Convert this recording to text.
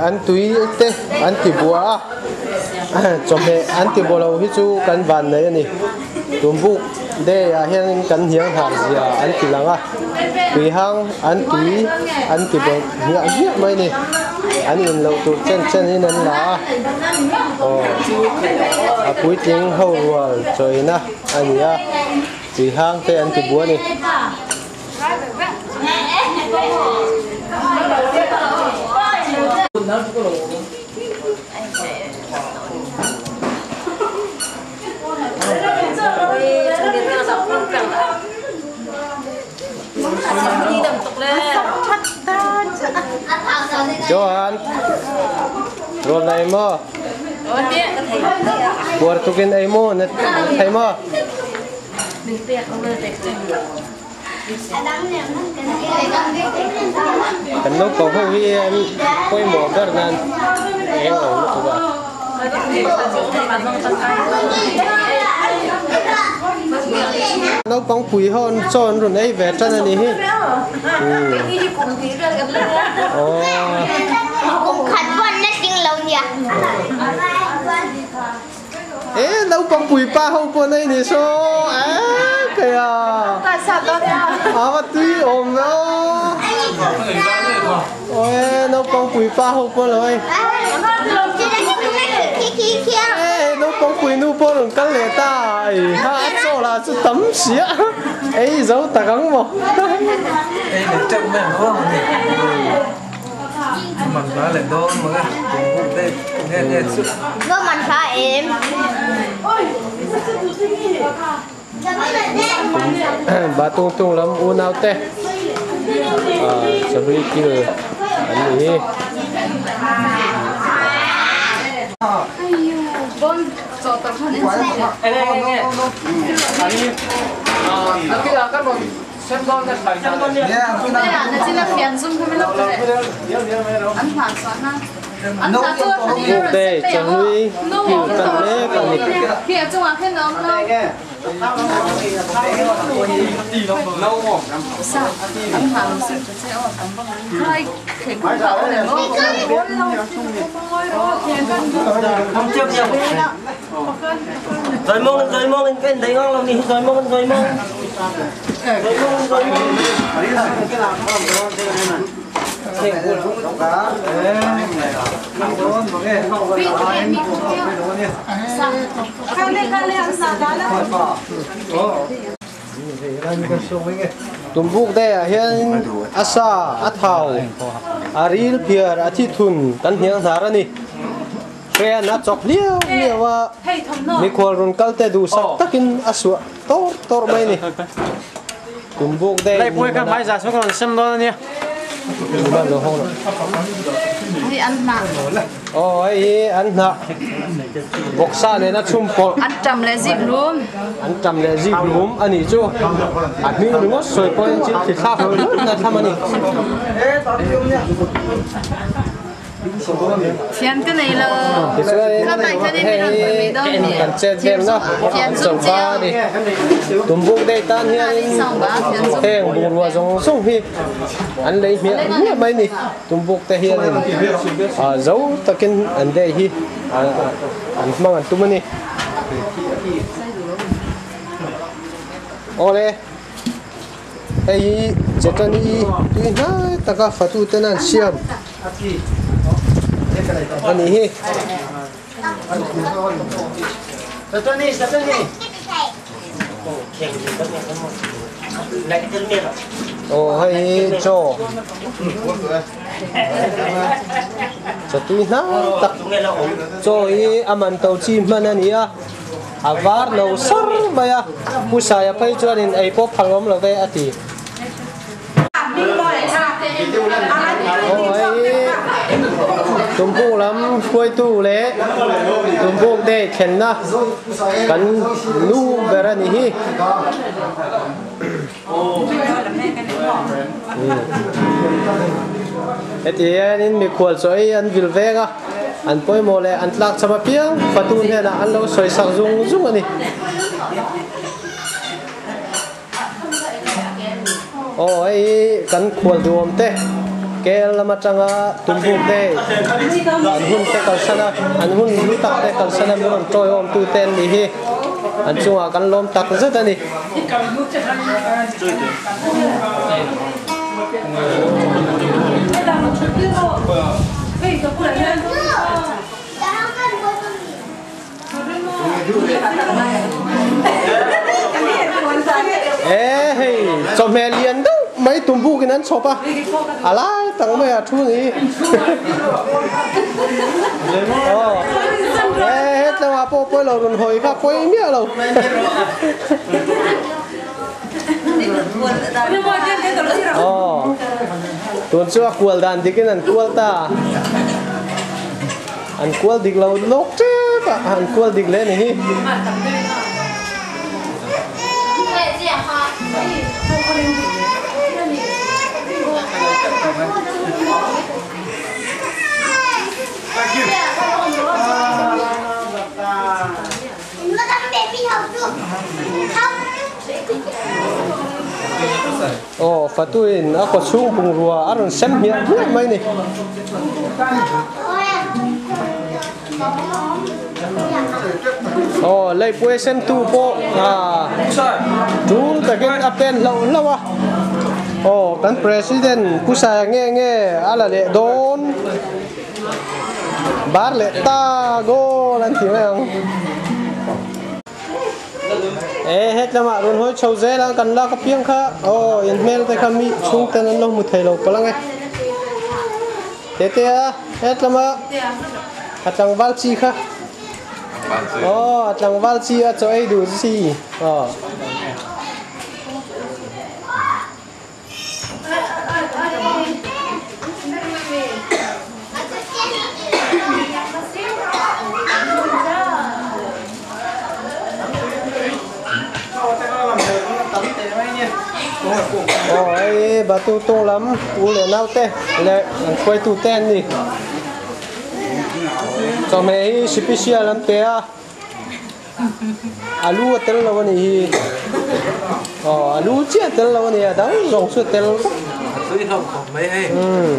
an tui te an ti bua a chawhmeh an ti bua lo hi chu kan van nei a ni tumbuk day ah hian kan hniang hnar zia an ti lang a tui hang an tui an ti bawlh hmiah hmiah mai a ni an in loh tur chen chen in an la a aw a puitling ho rual chawina a ni a tui hang te an ti bua a ni. Johan rawl na ei maw? Puar tuk in ei maw? Na thei maw? Kan naupang ho hi an pawimawh ber nan eng lo lutuk a. Naupang pui ho an chaw an rawn ei ve tan a nih hi. E naupang pui pa ho pawh nei ni saw e kei a a va tui awm ve aw aw e naupang pui pa ho pawh lo ei e naupang pui nu pawh rawn kal leh ta ei ha a chaw lah chu tam si a ei zo tak ang maw. Batung tung lam unau te chahlui kil an ni hi. Buk te chahlui kil tan mek a ni. Tumbuk te ah hian a sa a thau a ril phiar a thi thun kan hniang hnar a ni. Hrian a chawk hliau hliau a, mikhual rawn kal te duhsak takin a suah tawr tawr mai a ni. Tumbuk te in Aw hei hi an hnah vawksa nena chhum pawlh An tam leh zik lum. An tam leh zik lum a nih chu. A hming ringawt sawi pawhin thil thli thlak lo hlawt na tham a ni. Fian ka nei lo. Tichuan hei hi kan chet velna an chauhva a ni. Tumbuk day tan hianin heng bungrua zawng zawng hi an lei hmiah hmiah mai a ni. Tumbuk te hianin zo takin an day hi an hmang an tum a ni. Awle. Hei hi Chetani tui hnai taka fatu ten an siam a nih hi. Aw hei hi chaw chaw tui hnai tak chaw hi a man to chi hman a ni a. A var lo sar mai a, Pu Saia phei chuanin ei pawh phal awm lo ve a ti. Aw hei hi Tumpuk lam hruaitu leh Tumpuk day thlenna kan nu ber a ni hi. Heti hianin mikhual chaw ei an vil veng a, an pawimawh leh an tlak cham apiang fatu hnenah an lo sawi sak zung zung a ni. Aw hei hi kan khual duhawm te. KL lam atanga Tumbuk Day an hun te kalsan a, an hun hlu tak te kalsan a min rawn tawiawm tu te an nih hi. An chungah kan lawm tak zet a ni. E hei chawhmeh lian deuh mai tumbukin an chhawp a, a lai tak mai a thu ni. Aw e hetlangah pawh pawi lo rawn hawi kha pawi miah lo. Aw tun chu a kual dan dikin an kual ta. An kual dik lo lawk tep a, an kual dik leh a ni hi. Aw Fatuin a kaw chhung bungrua a rawn sem hmiah hmiah mai ni. Aw leihpui sem tu pawh ah tul takin a pen hlauh hlauh a. Aw kan president Pu Saia nge nge a la leh dawn. Bar leh ta goal an ti mai ang. E hetlama rawn hawi chho zel a kan lak apiang kha aw in hmel te kha mi chhung ten an lo hmu thei lo palh ang e Tetea hetlama a tlangval chi kha aw a tlangval chi a chaw ei duh chi aw. Aw hei batu tung lam u leh nau te leh an hruaitu te an ni chawhmeh hi sipisial an pe a. Alu a tel lo a nih hi. Aw alu chiah a tel lo a ni a dang zawng chu a tel vek. A tui hlauh khawp mai hei. Umm.